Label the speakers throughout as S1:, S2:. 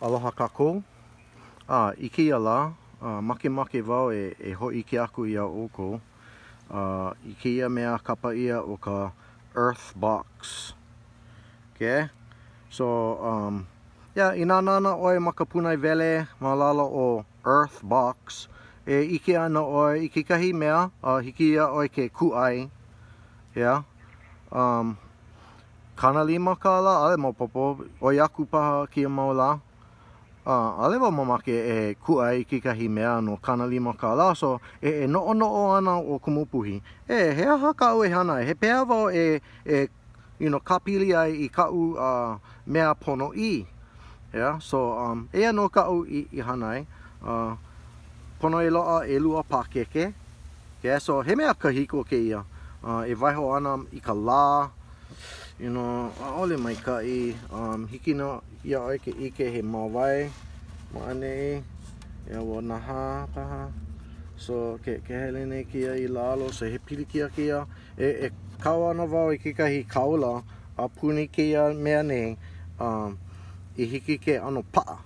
S1: Aloha kākou. A, i kēia lā, makemake wau e, e hōʻike aku iā ʻoukou i kēia mea kapa ʻia ʻo ka Earth Box. Okay? So, um, yeah, inā nānā ʻoe ma ka pūnaewele ma lalo o Earth Box, e ʻike ana ʻoe i kekahi mea, uh, hiki iā ʻoe ke kūʻai, yeah, um, 50 kālā, ʻaʻole maopopo, ʻoi aku paha kēia mau lā. ʻAʻole wau mamake e kūʻai i kekahi mea no 50 kālā, so e, e noʻonoʻo ana ʻo Kumu Puhi, e, he aha kaʻu e hana ai? He pehea wau e, e, you know, kāpili ai i kaʻu uh, mea ponoʻī? Yeah, so, um, eia nō kaʻu i, i hana ai. Uh, pono e loaʻa ʻelua pākeke. Yeah, so he mea kahiko kēia uh, e waiho ana i ka lā, you know, ʻaʻole maikaʻi, um, hiki nō iā ʻoe ke ʻike he māwae ma ʻaneʻi, yeah, ua nahā paha. So, ke, ke hele nei kēia i lalo, so he pilikia kēia. E, e kau ana wau i kekahi kaula a puni kēia mea nei um, i hiki ke ʻano paʻa.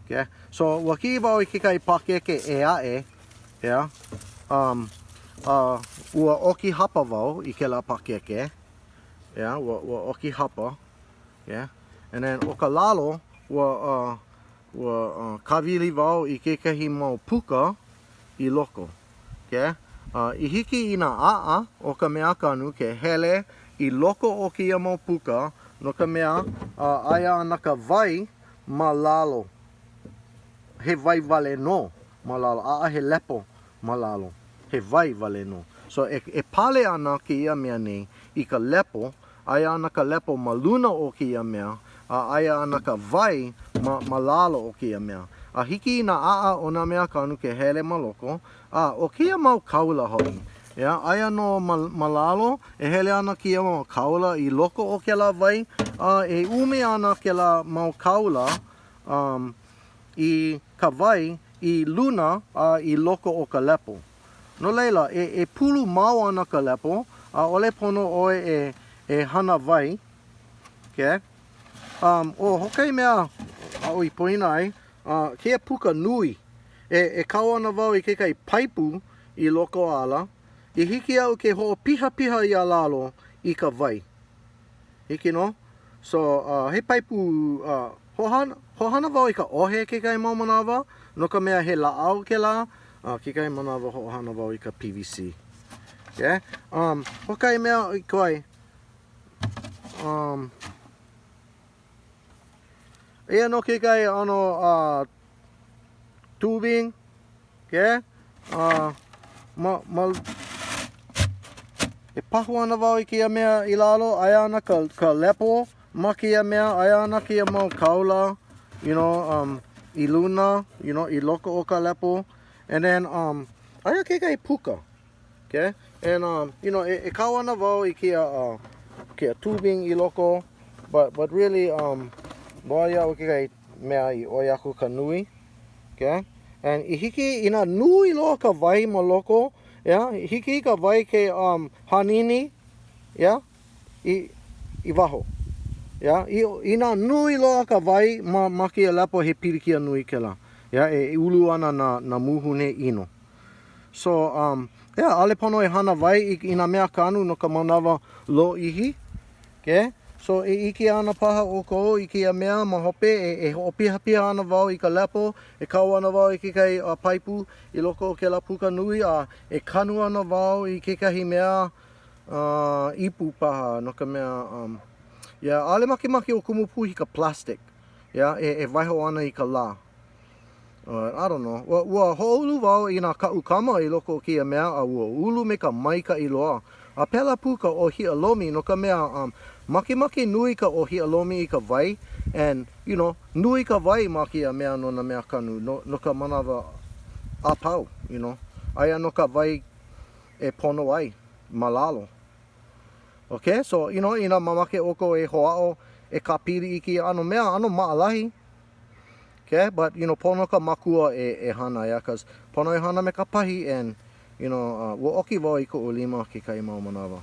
S1: Okay? So, ua kiʻi wau i kekahi pākeke ʻē aʻe, ʻeā? Um, uh, ua ʻoki hapa wau i kēlā pākeke, ʻeā, ua, ua ʻoki hapa, yeah. And then, ʻo ka lalo, ua, uh, ua uh, kāwili wau i kekahi mau puka i loko, okay? Uh, i hiki i nā aʻa o ka mea kanu ke hele i loko o kēia mau puka, no ka mea, uh, aia ana ka wai ma lalo. He wai wale nō ma lalo, ʻaʻahe lepo ma lalo, he wai wale nō. So, e, e pale ana kēia mea nei i ka lepo, aia ana ka lepo ma luna o kēia mea, a aia ana ka wai ma, ma lalo o kēia mea. A hiki i nā aʻa o nā mea kanu ke hele ma loko, a ʻo kēia mau kaula hoʻi, ʻeā, aia nō ma, ma lalo, e hele ana kēia mau kaula i loko o kēlā wai, a e ʻume ana kēlā mau kaula, um, i ka wai i luna a i loko o ka lepo. No laila, e, e pulu mau ana ka lepo, ʻaʻole pono ʻoe e, e hana wai, okay? Um, ʻo hoʻokahi mea aʻu i poina ai, uh, kēia puka nui, e, e kau ana wau i kekahi paipu i loko ala, i hiki iaʻu ke hoʻopihapiha iā lalo i ka wai. Hiki nō. So, uh, he paipu, uh, hoʻohana, hoʻohana wau i ka ʻohe kekahi mau manawa, no ka mea he lāʻau kēlā, uh, kekahi manawa hoʻohana wau i ka PVC. Yeah? Um, hoʻokahi mea i koe, um, eia nō kekahi ʻano uh, tubing, Okay? Uh, ma, ma, e pahu ana wau i kēia mea i lalo, aia ana ka, ka lepo ma kēia mea, aia ana kēia mau kaula, you know, um, i luna, you know, i loko o ka lepo. And then, um, aia kekahi puka, okay? And, um, you know, e, e kau ana wau i kēia, uh, kēia tubing i loko, but, but really, um, loaʻa iaʻu kekahi mea i ʻoi aku ka nui. Okay? And i hiki inā nui loa ka wai ma loko, yeah, i hiki i ka wai ke um, hanini, yeah, i, i waho. Yeah, i, inā nui loa ka wai ma, ma kēia lepo, he pilikia nui kēlā. Yeah, e, e ulu ana nā, nā mūhune ʻino. So, um, yeah, ʻaʻole pono e hana wai i, i nā mea kanu no ka manawa lōʻihi. Okay? So, e ʻike ana paha ʻoukou i kēia mea ma hope, e, e hoʻopihapiha ana wau i ka lepo, e kau ana wau i kekahi uh, paipu i loko o kēlā puka nui, a e kanu ana wau i kekahi mea uh, ipu paha, no ka mea, um, yeah, ʻaʻole makemake ʻo Kumu Puhi i ka plastic, yeah, e, e waiho ana i ka lā. Uh, I don't know. Ua, ua hoʻoulu wau i nā kaʻukama i loko o kēia mea a ua ulu me ka maikaʻi loa. A pēlā pū ka ʻōhiʻa lomi no ka mea um, makemake nui ka ʻōhiʻa lomi i ka wai and, you know, nui ka wai ma kēia mea no nā mea kanu no, no ka manawa a pau, you know. Aia nō ka wai e pono ai ma lalo. Okay, so, you know, inā mamake ʻoukou e hoʻāʻo e kāpili i kēia ʻano mea, ʻano maʻalahi. Okay, but you know, pono ka makua e, e hana, yeah, cause pono e hana me ka pahi and, you know, uh, ua ʻoki wau i koʻu lima kekahi mau manawa.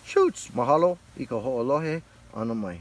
S1: Shoots! Mahalo i ka hoʻolohe ʻana mai.